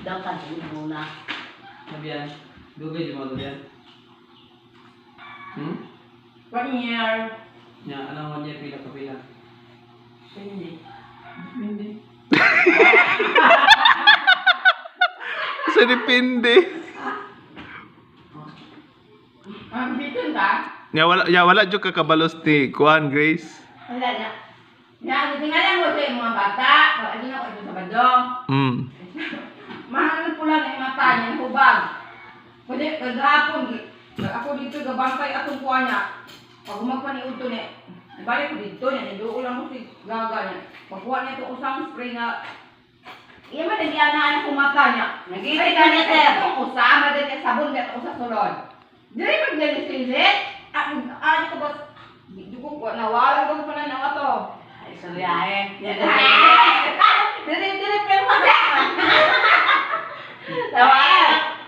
Dapat muna. Sabihan, dugay di mo sabihan. One year. Nya, anong 1 year pila ka pila? Hindi. Hindi. Sa depende. Ang bitin ba? Nya wala jud ka kabalos ni Kuan Grace. Wala na. Na, tingnan mo sa mga bata. Pag ano na ko ito sa bandong. Mahal pula na yung mata niya, hubag. Pwede, kagahapon, ako dito, gabangkay atong kuha niya. Pag umagpa ni Uto niya, balik ko dito niya, niduol lang ko si Gaga niya. Pagkuha niya ito usang spray nga, iya man, nagyanaan ako mata niya. Nag-iisip ka niya, sir. Itong usama din niya, sabon niya, usa sulod. Dili man niya ni silit. Ah, ano ko ba, di ko, nawala ko pa na nawa to. Ay, sorry eh. Dili, dili, pero mata. Tawa.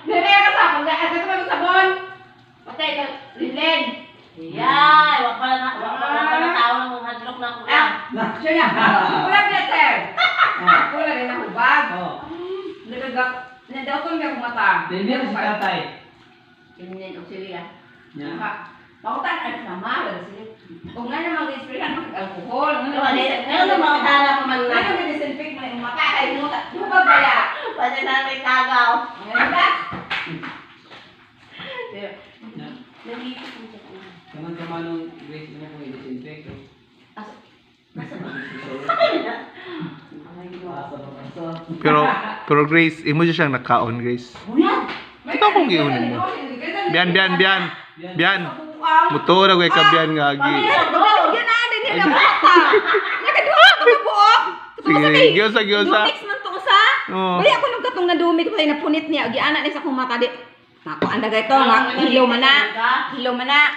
Dili ka sa pag agad mo sabon. Patay ka, Lilen. Yay! Wag pa na tao na mong hadlok na ako. Ah, siya na. Wala na, sir. Wala na hubag. Oh. Nagagak, nadaw ko niya kumata. Hindi ko si tatay. Hindi, auxilia. Nya. Pautan ay sama, wala sila. Kung nga naman mag-isprayan, mag-alkohol. Ngayon na mga tala pa man Nga na. naman disinfect mo na yung mata. Ay, muta. Hubag baya. Pwede na may tagaw. Ngayon ba? Nya. Nandito po siya. Kaman kamanong Grace mo kung i-disinfect. Oh. Asa? Asa ba? Pero pero Grace, imo jud siyang nakaon, Grace. Buyan! Ikaw kung giunin mo. Bian, bian, bian. Bian. Mutuo ra ka bian nga agi. Yun na, din nila bata. Nakaduha ka mabuok. Sige, gyosa, gyosa. Dumix man to usa. Oo. Bali ako nung katong nadumi ko kay napunit niya. Giana ni sa akong mata di. Nako, anda gayto nga hilo man na. Hilo man na.